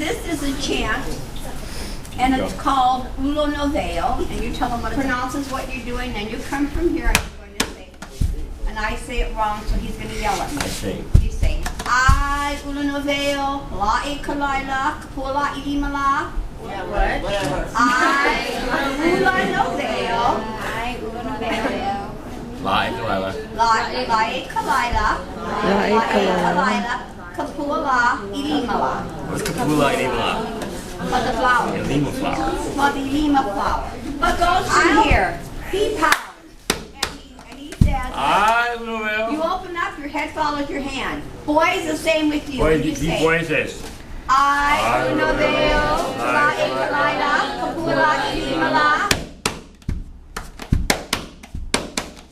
This is a chant, and it's called Ula Noveo, and you tell them what it pronounces what you're doing, and you come from here and you're going to say, and I say it wrong, so he's going to yell at me. I say. You say, I Ula Noveo, La'i Kalaila, Kapula Ilimala. What? I Ula Noveo, I, Ula Noveo. Lai Kalila. La'i Kalaila, La'i Kalaila, Kapula Ilimala. What's Kapula and Imala? For the flower. Lima flower. For the lima flower. But goes from here. He pounds. And he says, I Ula you Noveo. open up, your head follows your hand. Boys, the same with you. Boy, You deep say, voices. I, Ula Noveo, La'i Kalaila, Kapula Ilimala.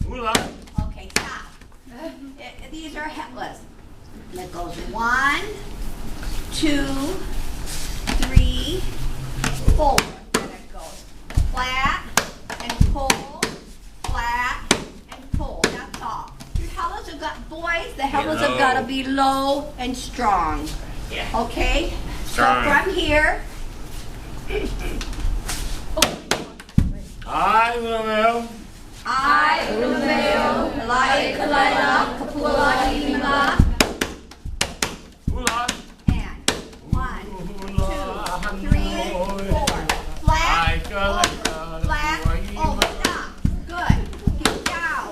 Ula. Okay, stop. These are headless. And it goes 1, 2, 3, 4. And it goes flat and pull, flat and pull. That's all. Your hellas have got, boys, the hellas have got to be low and strong. Yeah. Okay? Strong. So from here, I Ula Noveo. I, Ula Noveo, La'i Kalaila, Kapula Ilimala. Ula. And 1, 2, 3, 4. Flat, over, flat, over. Stop. Good. Get down.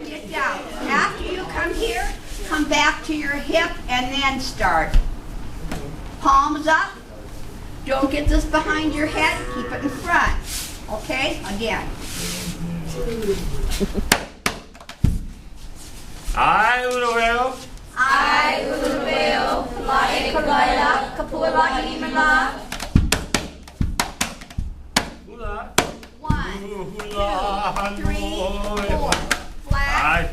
Get down. After you come here, come back to your hip and then start. Palms up. Don't get this behind your head. Keep it in front. Okay? Again. I Ula Noveo. I, Ula Noveo, La'i Kalaila, Kapula Ilimala. Ula. 1, 2, 3, 4. Flat,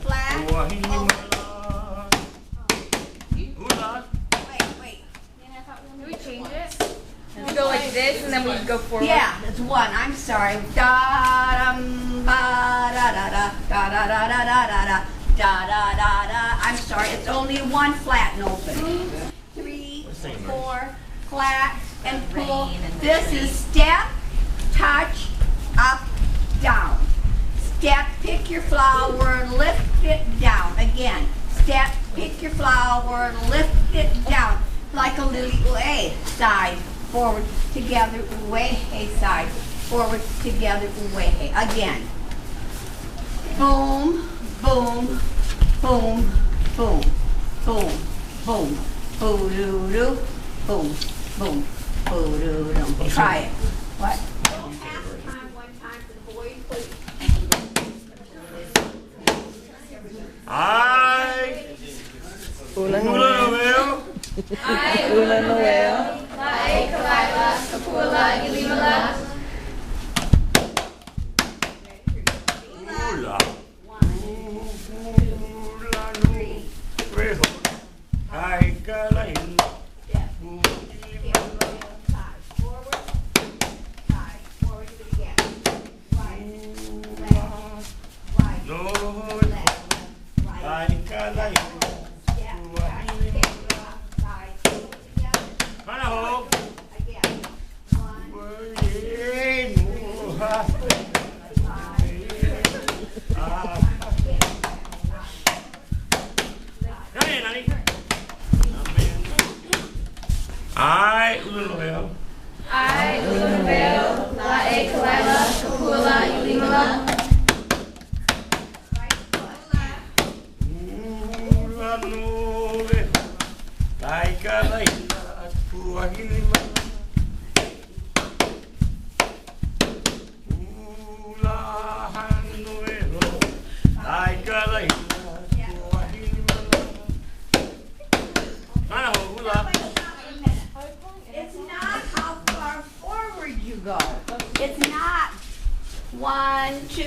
flat, over. Ula. Wait, wait. Do we change it? We go like this and then we go forward. Yeah, that's one. I'm sorry. Da dum ba da da da da da da da da da da da da da da. I'm sorry. It's only one flat and open. 3, 4, flat and pull. This is step, touch, up, down. Step, pick your flower, lift it down. Again, step, pick your flower, lift it down. Like a little A, side, forward, together, way, a side, forward, together, way. Again. Boom, boom, boom, boom, boom, boom, boo doo doo, boom, boom, boo doo doo. Try it. What? Half time, one time for the boys, please. I Ula Ula Noveo. Noveo. Ula Noveo. La'i Kalaila, Kapula Ilimala. Ula. 1, Ula Noveo. I Kalaila. step, side, forward, side, forward, do it again. Right, left, right, No. left, right. I Kalaila. Step, touch, pick, up, side, together. Hanaho. Again. 1, I Ula Noveo. I, Ula Noveo, La'i Kalaila, Kapula Ilimala. right foot. Ula Noveo. Lai Kalaila. Puahilimala. Ula Noveo. Lai Kalaila. Puahilimala. Hanaho, Ula. It's not how far forward you go. It's not 1, 2,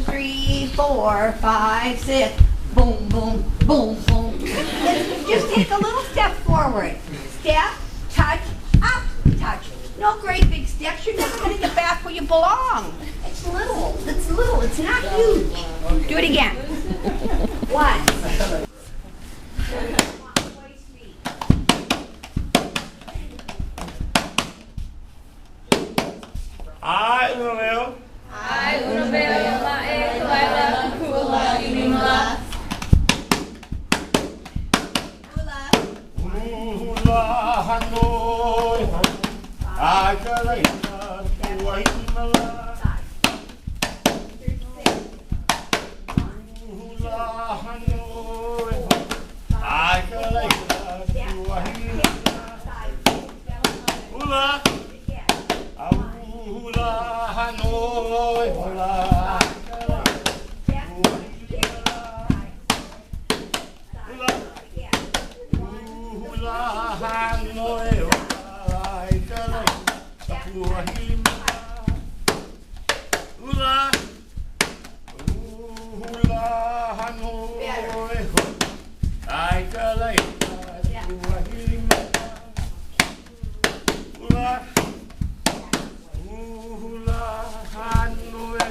3, 4, 5, 6. Boom, boom, boom, boom. It's, just take a little step forward. Step, touch, up, touch. No great big steps. You're never going to get back where you belong. It's little. It's little. It's not huge. Do it again. 1. I Unameo. I Unameo Lae Kalaila Kapua Ilimala. Hula hanoi ai ka laila kuahimala. Hula hanoi ai ka laila kuahimala. Hula. Hula hanoi hula ai ka laila kuahimala. Hula. Hula hanoi hula ai ka laila kuahimala. Hula. Hula hanoi hula ai ka laila kuahimala. Hula. Hula hanoi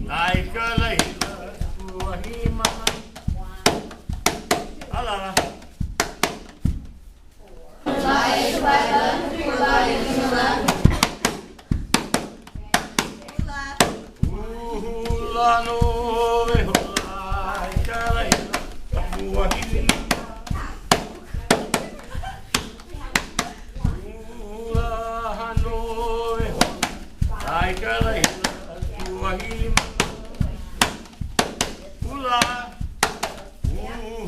ai ka laila kuahimala. Alala. Hula no hula ai ka laila kuahimala. Hula hanoi hula ai ka laila kuahimala. Hula.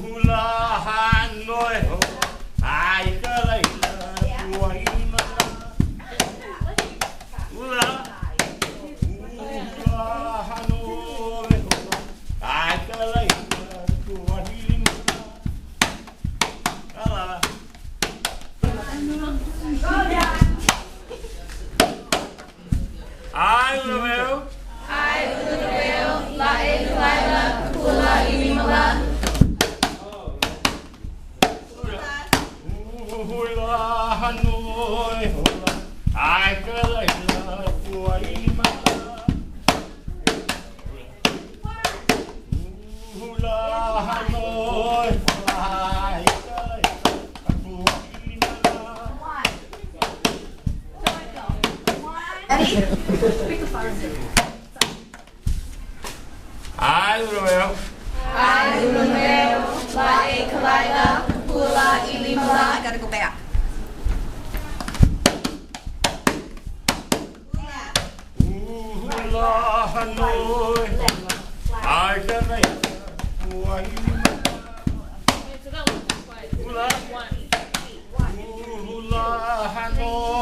Hula hanoi hula ai ka laila kuahimala. Hula. Hula hanoi hula ai ka laila kuahimala. Alala. I Unameo. I Unameo Lae Kalaila Kapua Ilimala. Hula hanoi hula ai ka laila kuahimala. Hula hanoi hula ai ka laila kuahimala. Ready? I Unameo. I Unameo Lae Kalaila Kapua Ilimala. I gotta go back. Hula hanoi hula ai ka laila kuahimala. So that one's quite Hula. one. Hula hanoi